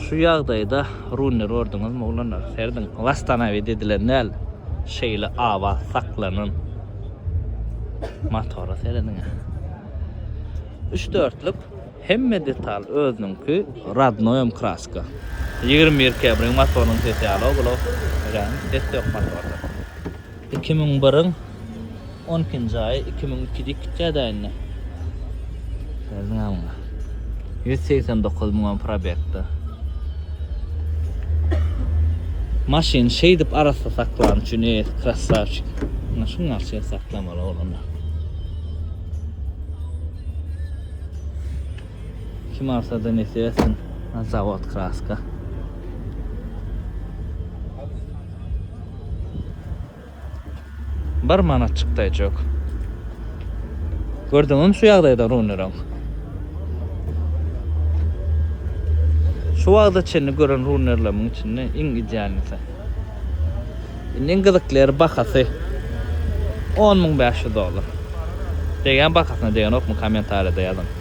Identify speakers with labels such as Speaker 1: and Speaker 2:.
Speaker 1: Şu ýagdaýda runner gördüňizmi oglanlar? Serediň, wastanawit edilen däl. Şeýle abat saklanan motora serediň. Üç dörtlük hemme detal özüniňki radnoýam kraska. 21 Camry-iň motorynyň sesi ýaly oglan. Ses ýok motorda. 2001-iň 12-nji aýy 2002 diýip gitýär-dä indi. Serediň-ä muňa. 189 müňem probegde. Maşyny şeýdip arassa saklany üçin eýesi krassawçik. Ine şuň ýaly şey saklamaly oglanlar. Kim alsa-da nesip etsin. Zawod kraska. Bir manat çykdaýjy ýok. Gördüňizmi şu ýagdaýda runeriň? Şu wagta çenli gören runerlerimiň içinde iň idealnysy. Indi iň gyzykly ýeri bahasy. 10500 dollar. Degýän bahasyna degenokmy kommentariýada ýazyň.